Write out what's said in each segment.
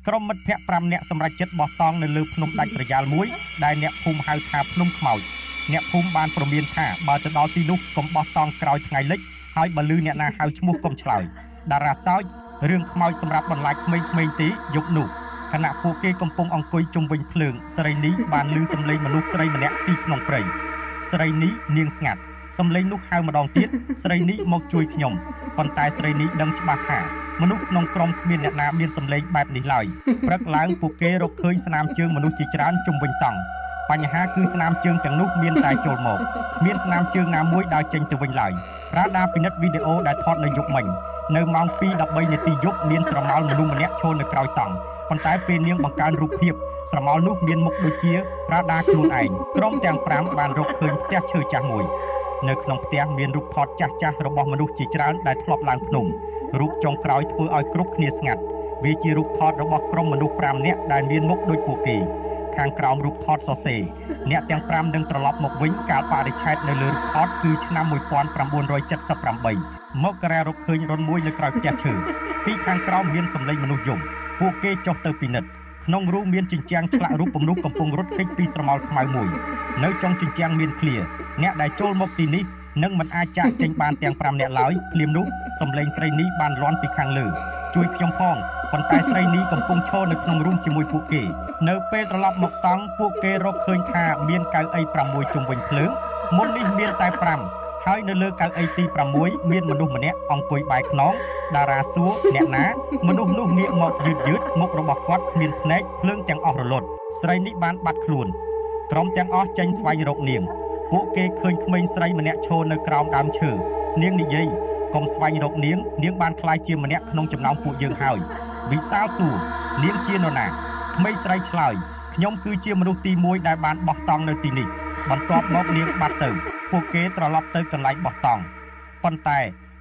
ក្រុមមិត្តភ័ក្តិ5នាក់សម្រេចចិត្តបោះតង់នៅលើភ្នំដាច់ស្រយាលមួយដែលអ្នកភូមិហៅថាភ្នំខ្មោចអ្នកភូមិបានព្រមានថាបើទៅដល់ទីនោះកុំបោះតង់ក្រោយថ្ងៃលិចហើយបើឮអ្នកណាហៅឈ្មោះកុំឆ្លើយតារាសើចរឿងខ្មោចសម្រាប់បន្លាចក្មេងៗទេយប់នោះខណៈពួកគេកំពុងអង្គុយជុំវិញភ្លើងស្រីនេះបានឮសំឡេងមនុស្សស្រីម្នាក់ពីក្នុងព្រៃស្រីនេះនាងស្ងាត់សំឡេងនោះហៅម្ដងទៀតស្រីនេះមកជួយខ្ញុំប៉ុន្តែស្រីនេះដឹងច្បាស់ថាមនុស្សក្នុងក្រុមគ្មានអ្នកណាមានសំឡេងបែបនេះឡើយព្រឹកឡើងពួកគេរកឃើញស្នាមជើងមនុស្សជាច្រើនជុំវិញតង់បញ្ហាគឺស្នាមជើងទាំងនោះមានតែចូលមកគ្មានស្នាមជើងណាមួយដើរចេញទៅវិញឡើយរ៉ាដាពិនិត្យវីដេអូដែលថតនៅយប់មិញនៅម៉ោង2:13នាទីយប់មានស្រមោលមនុស្សម្នាក់ឈរនៅក្រោយតង់ប៉ុន្តែពេលនាងបង្កើនរូបភាពស្រមោលនោះមានមុខដូចជារ៉ាដាខ្លួនឯងក្រុមទាំង5បានរកឃើញផ្ទះឈើចាស់មួយនៅក្នុងផ្ទះមានរូបថតចាស់ៗរបស់មនុស្សជាច្រើនដែលធ្លាប់ឡើងភ្នំរូបចុងក្រោយធ្វើឲ្យគ្រប់គ្នាស្ងាត់វាជារូបថតរបស់ក្រុមមនុស្ស5នាក់ដែលមានមុខដូចពួកគេខាងក្រោមរូបថតសរសេរអ្នកទាំង5នឹងត្រឡប់មកវិញកាលបរិច្ឆេទនៅលើរូបថតគឺឆ្នាំ1978មករារកឃើញរន្ធមួយនៅក្រោយផ្ទះឈើពីខាងក្រោមមានសម្លេងមនុស្សយំពួកគេចុះទៅពិនិត្យក្នុងរូបមានជញ្ជាំងឆ្លាក់រូបពំនុះកំពុងរត់គេចពីស្រមោលខ្មៅមួយនៅចុងជញ្ជាំងមានឃ្លាអ្នកដែលចូលមកទីនេះនឹងមិនអាចចាកចេញបានទាំង5នាក់ឡើយភ្លាមនោះសម្លេងស្រីនេះបានលាន់ពីខាងលើជួយខ្ញុំផងប៉ុន្តែស្រីនេះកំពុងឈរនៅក្នុងរូងជាមួយពួកគេនៅពេលត្រឡប់មកតង់ពួកគេរកឃើញថាមានកៅអី6ជុំវិញភ្លើងមុននេះមានតែ5ហើយនៅលើកៅអីទី6មានមនុស្សម្នាក់អង្គុយបែរខ្នងតារាសួរអ្នកណាមនុស្សនោះងាកមកយឺតៗមុខរបស់គាត់គ្មានភ្នែកភ្លើងទាំងអស់រលត់ស្រីនេះបានបាត់ខ្លួនក្រុមទាំងអស់ចេញស្វែងរកនាងពួកគេឃើញក្មេងស្រីម្នាក់ឈរនៅក្រោមដើមឈើនាងនិយាយកុំស្វែងរកនាងនាងបានក្លាយជាម្នាក់ក្នុងចំណោមពួកយើងហើយវិសាលសួរនាងជានរណាក្មេងស្រីឆ្លើយខ្ញុំគឺជាមនុស្សទី1ដែលបានបោះតង់នៅទីនេះបន្ទាប់មកនាងបាត់ទៅពួកគេត្រឡប់ទៅកន្លែងបោះតង់ប៉ុន្តែ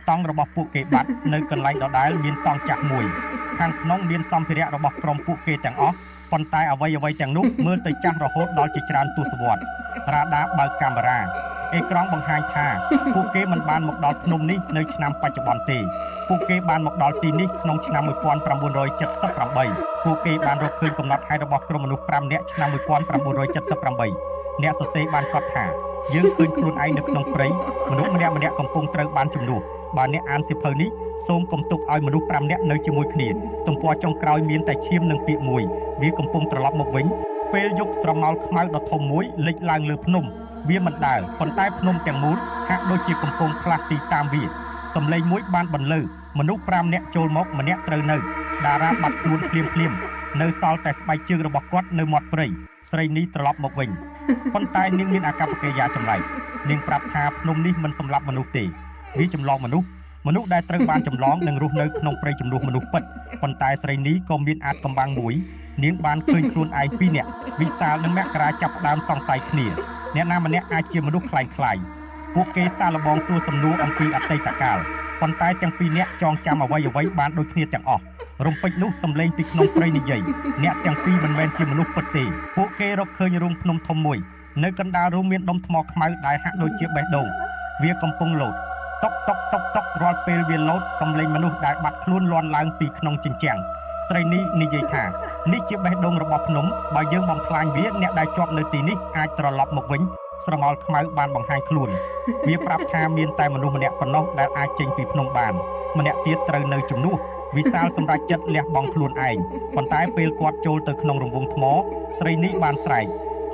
តង់របស់ពួកគេបាត់នៅកន្លែងដដែលមានតង់ចាស់មួយខាងក្នុងមានសម្ភារៈរបស់ក្រុមពួកគេទាំងអស់ប៉ុន្តែអ្វីៗទាំងនោះមើលទៅចាស់រហូតដល់ជាច្រើនទសវត្សរ៍រ៉ាដាបើកកាមេរ៉ាអេក្រង់បង្ហាញថាពួកគេមិនបានមកដល់ភ្នំនេះនៅឆ្នាំបច្ចុប្បន្នទេពួកគេបានមកដល់ទីនេះក្នុងឆ្នាំ1978ពួកគេបានរកឃើញកំណត់ហេតុរបស់ក្រុមមនុស្ស5នាក់ឆ្នាំ1978អ្នកសរសេរបានកត់ថាយើងឃើញខ្លួនឯងនៅក្នុងព្រៃមនុស្សម្នាក់ៗកំពុងត្រូវបានជំនួសបើអ្នកអានសៀវភៅនេះសូមកុំទុកឲ្យមនុស្ស5នាក់នៅជាមួយគ្នាទំព័រចុងក្រោយមានតែឈាមនិងពាក្យមួយវាកំពុងត្រឡប់មកវិញពេលយប់ស្រមោលខ្មៅដ៏ធំមួយលេចឡើងលើភ្នំវាមិនដើរប៉ុន្តែភ្នំទាំងមូលហាក់ដូចជាកំពុងផ្លាស់ទីតាមវាសម្លេងមួយបានបន្លឺមនុស្ស5នាក់ចូលមកម្នាក់ត្រូវនៅតារាបាត់ខ្លួនភ្លាមៗនៅសល់តែស្បែកជើងរបស់គាត់នៅមាត់ព្រៃស្រីនេះត្រឡប់មកវិញប៉ុន្តែនាងមានអាកប្បកិរិយាចម្លែកនាងប្រាប់ថាភ្នំនេះមិនសម្លាប់មនុស្សទេវាចម្លងមនុស្សដែលត្រូវបានចម្លងនិងរស់នៅក្នុងព្រៃជំនួសមនុស្សពិតប៉ុន្តែស្រីនេះក៏មានអាថ៌កំបាំងមួយនាងបានឃើញខ្លួនឯង2នាក់វិសាលនិងមករាចាប់ផ្ដើមសង្ស័យគ្នាអ្នកណាម្នាក់អាចជាមនុស្សក្លែងៗពួកគេសាកល្បងសួរសំណួរអំពីអតីតកាលប៉ុន្តែទាំងពីរនាក់ចងចាំអ្វីៗបានដូចគ្នាទាំងអស់រំពេចនោះសំឡេងពីក្នុងព្រៃនិយាយអ្នកទាំងពីរមិនមែនជាមនុស្សពិតទេពួកគេរកឃើញរូងភ្នំធំមួយនៅកណ្ដាលរូងមានដុំថ្មខ្មៅដែលហាក់ដូចជាបេះដូងវាកំពុងលោតតុកតុកតុកតុករាល់ពេលវាលោតសំឡេងមនុស្សដែលបាត់ខ្លួនលាន់ឡើងពីក្នុងជញ្ជាំងស្រីនេះនិយាយថានេះជាបេះដូងរបស់ភ្នំបើយើងបំផ្លាញវាអ្នកដែលជាប់នៅទីនេះអាចត្រឡប់មកវិញស្រមោលខ្មៅបានបង្ហាញខ្លួនវាប្រាប់ថាមានតែមនុស្សម្នាក់ប៉ុណ្ណោះដែលអាចចេញពីភ្នំបានម្នាក់ទៀតត្រូវនៅជំនួសវិសាលសម្រេចចិត្តលះបង់ខ្លួនឯងប៉ុន្តែពេលគាត់ចូលទៅក្នុងរង្វង់ថ្មស្រីនេះបានស្រែក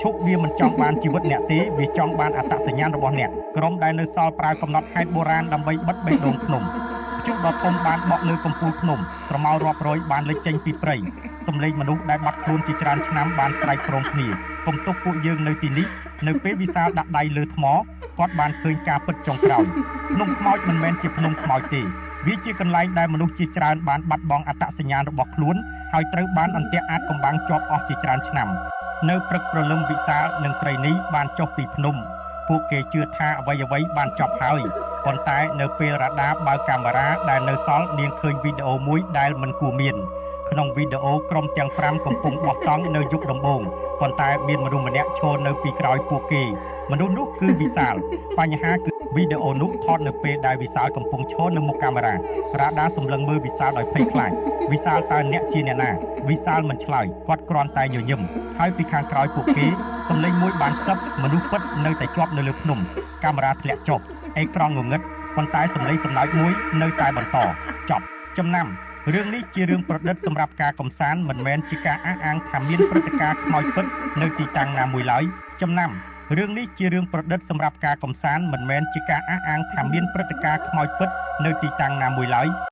ឈប់វាមិនចង់បានជីវិតអ្នកទេវាចង់បានអត្តសញ្ញាណរបស់អ្នកក្រុមដែលនៅសល់ប្រើកំណត់ហេតុបុរាណដើម្បីបិទបេះដូងភ្នំព្យុះដ៏ធំបានបក់លើកំពូលភ្នំស្រមោលរាប់រយបានលេចចេញពីព្រៃសម្លេងមនុស្សដែលបាត់ខ្លួនជាច្រើនឆ្នាំបានស្រែកព្រមគ្នាកុំទុកពួកយើងនៅទីនេះនៅពេលវិសាលដាក់ដៃលើថ្មគាត់បានឃើញការពិតចុងក្រោយភ្នំខ្មោចមិនមែនជាភ្នំខ្មោចទេវាជាកន្លែងដែលមនុស្សជាច្រើនបានបាត់បង់អត្តសញ្ញាណរបស់ខ្លួនហើយត្រូវបានអន្ទាក់អាថ៌កំបាំងជាប់អស់ជាច្រើនឆ្នាំនៅព្រឹកព្រលឹមវិសាលនិងស្រីនេះបានចុះពីភ្នំពួកគេជឿថាអ្វីៗបានចប់ហើយ ប៉ុន្តែនៅពេលរ៉ាដាបើកកាមេរ៉ាដែលនៅសល់នាងឃើញវីដេអូមួយដែលមិនគួរមានក្នុងវីដេអូក្រុមទាំង5កំពុងបោះតង់នៅយប់ដំបូងប៉ុន្តែមានមនុស្សម្នាក់ឈរនៅពីក្រោយពួកគេមនុស្សនោះគឺវិសាលបញ្ហាគឺវីដេអូនោះថតនៅពេលដែលវិសាលកំពុងឈរនៅមុខកាមេរ៉ារ៉ាដាសម្លឹងមើលវិសាលដោយភ័យខ្លាចវិសាលតើអ្នកជាអ្នកណាវិសាលមិនឆ្លើយគាត់គ្រាន់តែញញឹមហើយពីខាងក្រោយពួកគេសម្លេងមួយបានខ្សឹបមនុស្សពិតនៅតែជាប់នៅលើភ្នំកាមេរ៉ាធ្លាក់ចុះអេក្រង់ងងឹតប៉ុន្តែសម្លេងសំណើចមួយនៅតែបន្តចប់ចំណាំរឿងនេះជារឿងប្រឌិតសម្រាប់ការកំសាន្តមិនមែនជាការអះអាងថាមានព្រឹត្តិការណ៍ខ្មោចពិតនៅទីតាំងណាមួយឡើយចំណាំរឿងនេះជារឿងប្រឌិតសម្រាប់ការកំសាន្តមិនមែនជាការអះអាងថាមានព្រឹត្តិការណ៍ខ្មោចពិតនៅទីតាំងណាមួយឡើយ។